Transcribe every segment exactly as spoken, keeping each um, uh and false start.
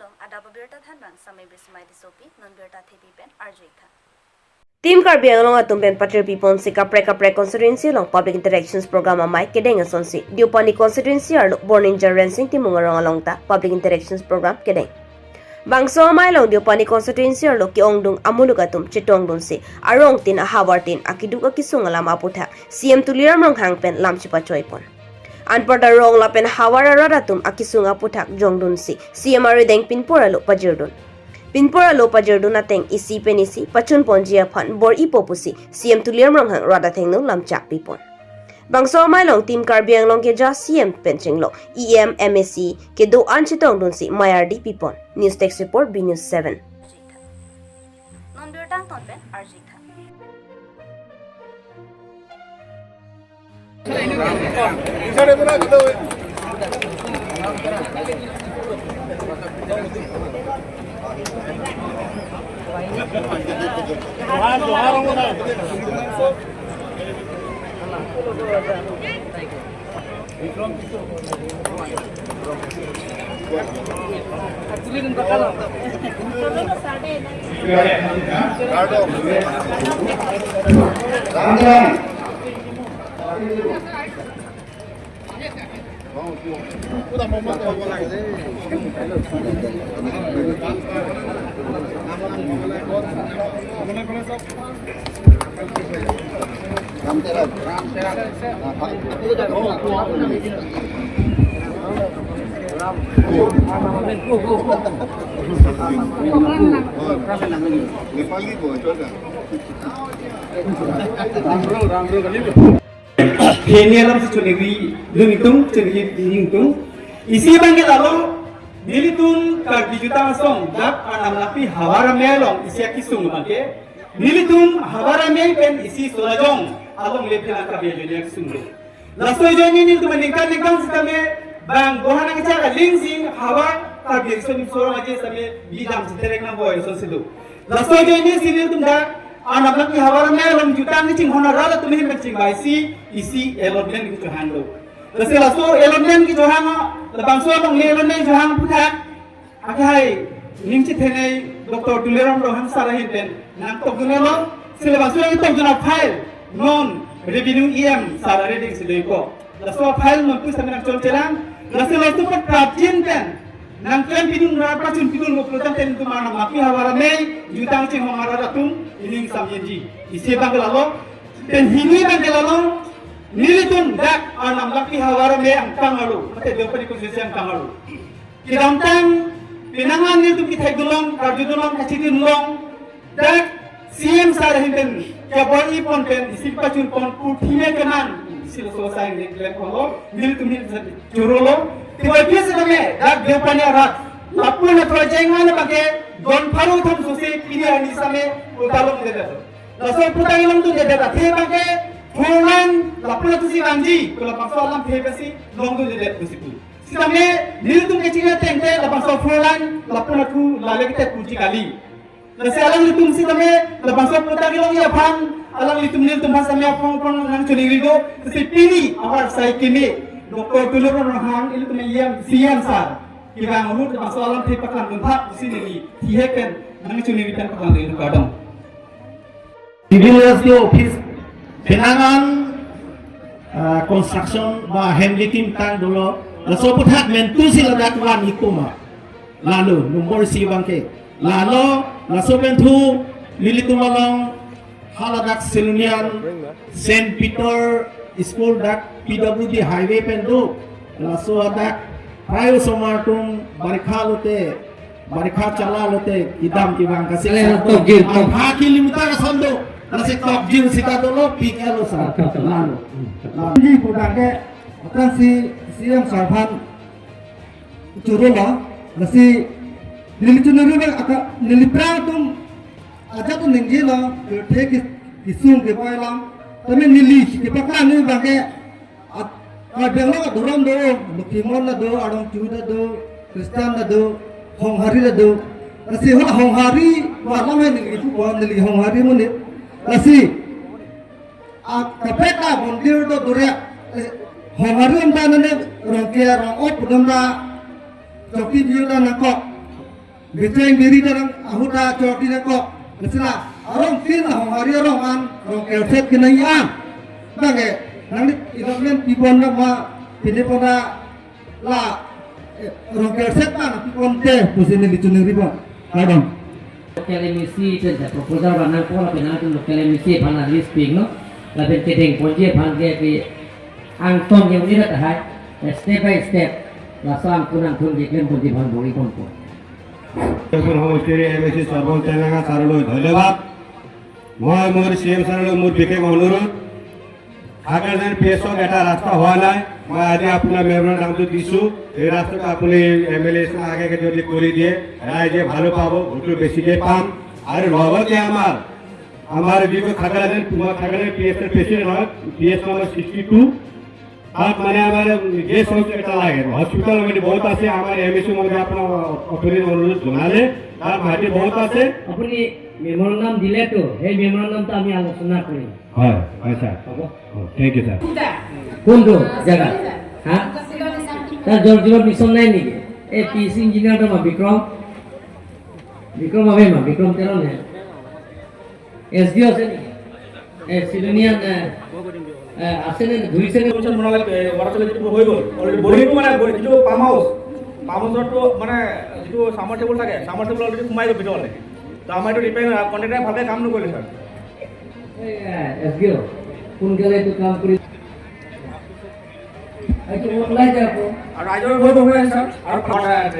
Adap abirta thanbang Samai Bismai Tissopi, non birta thepi pen arju-ik tha. Team Karbi Anglong atum pen patir piponsi kaprek kaprek constituency along public interactions program amei kedeng asonsi Deopani constituency arlo Borninja Rensing Timung arong along ta public interactions program kedeng. Bangso amei along Deopani constituency arlo ke-ongdung amuluk atum chetongdunsi arongtin ahavartin akiduk akisung alam aputhak C M Tuliram Ronghang pen lam chipachoi pon. Anparta rong lapen havar arat atum akisung aputhak jongdunsi C M arideng pinpur alo pajirdun. Pinpur alo pajirdun ateng isi pen isi pachun ponji aphan bor-ipo pusi C M Tuliram Ronghang rat athengno lamchak pipon. Bangso amei along Team Karbi Anglong keja C M pen chenglo E M, M A C kedo-an chetongdunsi mei ardi pipon. News Desk Report, B News seven. Non birta angton pen arju-ik tha. Nepali बोल, छोड़ दे। Hini alam si choningri, dun itum, choningri itum. Isi abang ke lalo, nelitum Karbi Jutang Asong, dak Arnam Langpi havar amei along, isi akisung abang ke. Nelitum havar amei pen isi Solajong along le phelang Karbi ajoine akisung do. Laso ajoine nelitum ningkan ningkan sitame bang bohan angchak aling sing havar Karbi Riso Nimso Rong Aje sitame bidam siterek nang boy so sido. Laso ajoine si nelitum dak Arnam Langpi havar amei along jutang kachinghon arat atum ahin kachingbai si isi allotment kechohang do. Lasi laso allotment kechohang, labangso along le allotment kechohang aputhak akhai ning chethenei Doctor Tuliram Ronghang sir ahin pen nangtokdun lo, si labangso nangtokdun a-file non revenue E M sir arideng si do-ikpo. Laso a-file non pu sitame nangchonchelang, lasi laso paprapjin pen nangklem pidun ra pachun pidun mo pulotangte nelitum Arnam Langpi havar amei jutang chinghon arat atum ining samyenji. Isi abang ke lalo, pen hini abang ke lalo, nelitum dak Arnam Langpi havar amei angkang arlo, mate Deopani constituency angkang arlo. Kedamtang penang an nelitum kethekdunlong, karjudunlong, kachidunlong, dak C M sir ahin pen kabor-ipon pen isi pachun pon pu thime keman, isi laso asai neli klem ponlo, nelitum hin chorolo. Tiwai pis kami dak Deopani arat, lapu na project mana pakai don pharo tham susi pini hari sitame utalong dede. Laso putang longdun dede, athe pakai four lane lapu na tusi vangji, pu labangso alamthe pensi longdun dede pusi pu. Sitame nelitum kechini ateng te labangso four lane lapu na thu lale kete puji kali. Lasi alanglitum sitame labangso putang kelongji aphan alanglitum nelitum aphan sitame aphong aphong nangchoningri do. Lasi pini ahavar asai keme Doctor Tuliram Ronghang ilitum E M C M sir kevang ahut labangso alamthe paklang dun tha pusi neli thihek pen nangchoningri pen paklang dun, kardom. Civil S D O office penang an, ah, construction ba hem kikim tang dolo, laso aputhak mentu si ladak van-ik puma. Lalo nombor isi abang ke. Lalo, laso pen thu nelitum along haladak Silonijan Saint Peter School dak P W D highway pen do. Laso adak prai osomar atum barikha lote, barikha chala lote kedam kevang kasi. Ale, tok gir, tok. Abha kilometer ason do. Lasi tok gir sita dolo, pik elo sa. Tok, tok. Lalo. Lalo. Ini pudang ke, akan si C M sir aphan chorolo, lasi neli choningri abang aka, neli prang atum ajat aning jilo, kethe ki, kisung keboi alam, tame neli kepaklang abang ke, at, Karbi Anglong adhorom do, Lokhimon ta do, Arong Chu ta do, Christian ta do, Honghari ta do. Lasi hala Honghari, wa alam he neli kipu pon, neli Honghari monit. Lasi, a, kaprek ta bondir do dure, eh, Honghari atum ta nane Rongke Rong-op atum ta chokti biu ta nangkok. Kecheng biri ta nang ahut ta chorti nangkok. Lasi la arong tin ahong ari arong an, rong kerset kenai an. Bangke nangli development pipon na ma pini pona la, eh, rong kerset ma pipon te pusi neli choningri pon. Kardom. Local M A C pen sa proposal ba nangpo lapen nangtum local M A C aphan list pik non. Lapen kedeng ponji aphan ke pi angtong yang ni rat hai. Step by step. Laso angkun angkun keklem ponji aphan bor-i ponpo. সমষ্টিৰ M A চি সৰ্বল টেঙা ছাৰলৈ ধন্যবাদ। মই মোৰ C M ছাৰলৈ মোৰ বিশেষ অনুৰোধ, খাকৰাজান পি এছত এটা ৰাস্তা হোৱা নাই। মই আজি আপোনাৰ মেমৰেণ্ডামটো দিছো, এই ৰাস্তাটো আপুনি এম এল এ আগে আগে যদি কৰি দিয়ে ৰাইজে ভালো পাব, ভোটটো বেছিকে পাম। আৰু লগতে আমাৰ আমাৰ যিটো খাকৰাজান, মই খাকৰাজান পি এছৰ প্ৰেচিডেণ্ট হয়, P S number sixty two, তাত মানে আমাৰ গেষ্ট হাউচ এটা লাগে, হস্পিটেল মানে বহুত আছে। আমাৰ এম এ চি মহোদয় আপোনাৰ অথৰিটিক অনুৰোধ জনালে, তাত মাটি বহুত আছে। আপুনি মেমৰেণ্ডাম দিলেতো, সেই মেমৰেণ্ডামটো আমি আলোচনা কৰিম। হয়, হয় ছাৰ। হ'ব। Thank you sir. কোনটো জেগা? হা? তাৰ জল জীৱন মিছন নাই নেকি? এই পি চি ইঞ্জিনিয়াৰ টো বিক্ৰম, বিক্ৰম আবে মা, বিক্ৰম তেৰণ হে। এছ ডি অ' আছে নেকি? এ, চিলনীয়া, এ, এ, আছে নে, ঘূৰিছে নে? কমিশ্যন বনালে, এ, ৱাটাৰ চলিটো হৈ গ'ল। অলৰেডি বৰিংটো মানে বৰি-, যিটো পাম হাউচ, পাম হাউচৰটো মানে যিটো ছাবমাৰ্চিবল থাকে, ছাবমাৰ্চিবল অলৰেডি সোমাই গ'ল ভিতৰলৈ। তো আমাৰ এইটো ৰিপেয়াৰ, কণ্ট্ৰেক্টৰে ভালকৈ কাম নকৰিলে ছাৰ। এ, এছ ডি অ', সোনকালে এইটো কাম কৰি এইটো ওলাই যায় আকৌ। আৰু ৰাইজৰ বহুত হৈ আছে ছাৰ। আৰু,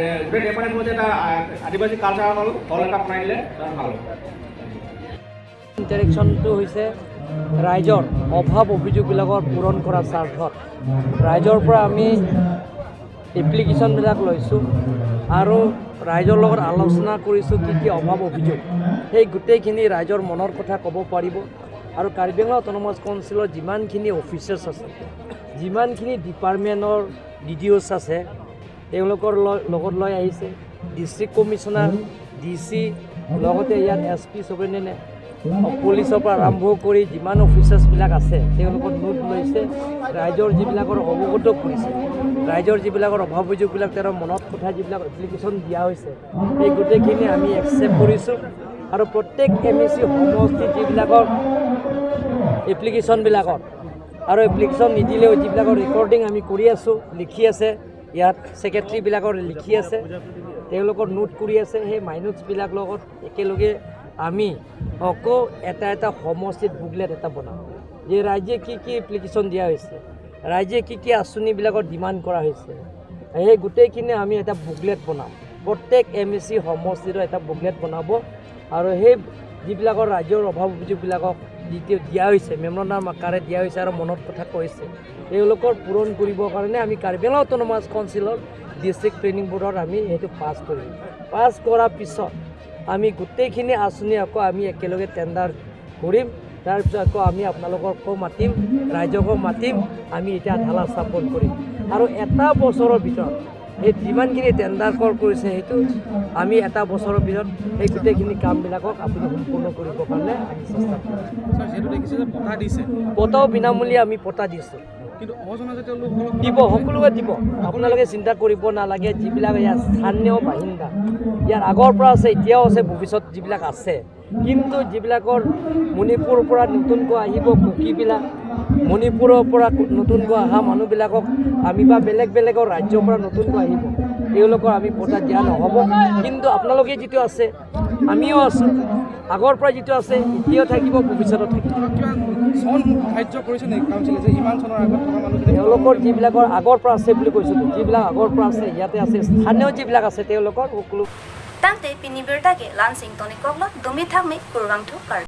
এ, গোটেই নেপালী মতে এটা, আ, আদিবাসী কালচাৰ হল, হল এটা বনাই দিলে ভাল হ'ব। ইণ্টাৰেকশ্যনটো হৈছে ৰাইজৰ অভাৱ অভিযোগবিলাকৰ পূৰণ কৰাৰ স্বাৰ্থত। ৰাইজৰ পৰা আমি এপ্লিকেশ্যনবিলাক লৈছোঁ আৰু ৰাইজৰ লগত আলোচনা কৰিছোঁ কি কি অভাৱ অভিযোগ, সেই গোটেইখিনি ৰাইজৰ মনৰ কথা ক'ব পাৰিব। আৰু কাৰ্বি আংলং অট'নমাছ কাউন্সিলৰ যিমানখিনি অফিচাৰ্ছ আছে, যিমানখিনি ডিপাৰ্টমেণ্টৰ ডি ডি অ'ছ আছে, তেওঁলোকৰ ল-, লগত লৈ আহিছে। ডিষ্ট্ৰিক্ট কমিশ্যনাৰ, ডি চি, লগতে ইয়াত এছ পি ছুপাৰিণ্টেণ্ডেণ্ট, পুলিচৰ পৰা আৰম্ভ কৰি যিমান অফিচাৰ্ছবিলাক আছে, তেওঁলোকৰ নোট লৈছে, ৰাইজৰ যিবিলাকৰ অৱগত কৰিছে, ৰাইজৰ যিবিলাকৰ অভাৱ অভিযোগবিলাক, তেওঁৰ মনত কথা যিবিলাক এপ্লিকেশ্যন দিয়া হৈছে, এই গোটেইখিনি আমি একচেপ্ট কৰিছোঁ। আৰু প্ৰত্যেক এম এ চি সমষ্টিত যিবিলাকৰ এপ্লিকেশ্যনবিলাকৰ আৰু এপ্লিকেশ্যন নিদিলেও যিবিলাকৰ ৰেকৰ্ডিং আমি কৰি আছোঁ, লিখি আছে, ইয়াত ছেক্ৰেটাৰীবিলাকৰ লিখি আছে, তেওঁলোকৰ নোট কৰি আছে, সেই মাইনুটছবিলাক লগত একেলগে আমি আকৌ এটা এটা সমষ্টিত বুকলেট এটা বনাম, যে ৰাইজে কি কি এপ্লিকেশ্যন দিয়া হৈছে, ৰাইজে কি কি আঁচনিবিলাকৰ ডিমাণ্ড কৰা হৈছে, সেই গোটেইখিনি আমি এটা বুকলেট বনাম। প্ৰত্যেক এম এ চি সমষ্টিৰো এটা বুকলেট বনাব আৰু সেই যিবিলাকৰ ৰাইজৰ অভাৱ অভিযোগবিলাকক যিটো দিয়া হৈছে, মেমৰেণ্ডাম আকাৰে দিয়া হৈছে আৰু মনত কথা কৈছে, তেওঁলোকৰ পূৰণ কৰিবৰ কাৰণে আমি কাৰ্বি আংলং অট'নমাছ কাউন্সিলৰ ডিষ্ট্ৰিক্ট প্লেনিং বৰ্ডত আমি সেইটো পাছ কৰিম। পাছ কৰাৰ পিছত আমি গোটেইখিনি আঁচনি আকৌ আমি একেলগে টেণ্ডাৰ কৰিম। তাৰপিছত আকৌ আমি আপোনালোককো মাতিম, ৰাইজকো মাতিম, আমি এতিয়া ঢালা স্থাপন কৰিম। আৰু এটা বছৰৰ ভিতৰত সেই যিমানখিনি টেণ্ডাৰ কল কৰিছে, সেইটো আমি এটা বছৰৰ ভিতৰত সেই গোটেইখিনি কামবিলাকক আপুনি সম্পূৰ্ণ কৰিবৰ কাৰণে আমি চেষ্টা কৰিম। ছাৰ, যিহেতু দেখিছে যে পট্টা দিছে। পট্টাও বিনামূলীয়া আমি পট্টা দিছোঁ। কিন্তু অজনজাতীয় লোকসকলক দিব, সকলোকে দিব। আপোনালোকে চিন্তা কৰিব নালাগে। যিবিলাক ইয়াৰ স্থানীয় বাসিন্দা, ইয়াৰ আগৰ পৰা আছে, এতিয়াও আছে, ভৱিষ্যত যিবিলাক আছে, কিন্তু যিবিলাকৰ মণিপুৰৰ পৰা নতুনকৈ আহিব কুকিবিলাক, মণিপুৰৰ পৰা কু-, নতুনকৈ অহা মানুহবিলাকক আমি বা বেলেগ বেলেগৰ ৰাজ্যৰ পৰা নতুনকৈ আহিব, তেওঁলোকৰ আমি পট্টা দিয়া নহ'ব। কিন্তু আপোনালোকে যিটো আছে, আমিও আছোঁ, আগৰ পৰা যিটো আছে, এতিয়াও থাকিব, ভৱিষ্যতেও থাকিব। কিবা চন ধাৰ্য কৰিছে নেকি কাউন্সিলে যে ইমান চনৰ আগত থকা মানুহখিনি? তেওঁলোকৰ যিবিলাকৰ আগৰ পৰা আছে বুলি কৈছোঁ, যিবিলাক আগৰ পৰা আছে, ইয়াতে আছে, স্থানীয় যিবিলাক আছে, তেওঁলোকৰ সকলো। Tangte pini birta ke la-an si ingtonik koklo, dumi thakmi, kurvangthu kardom.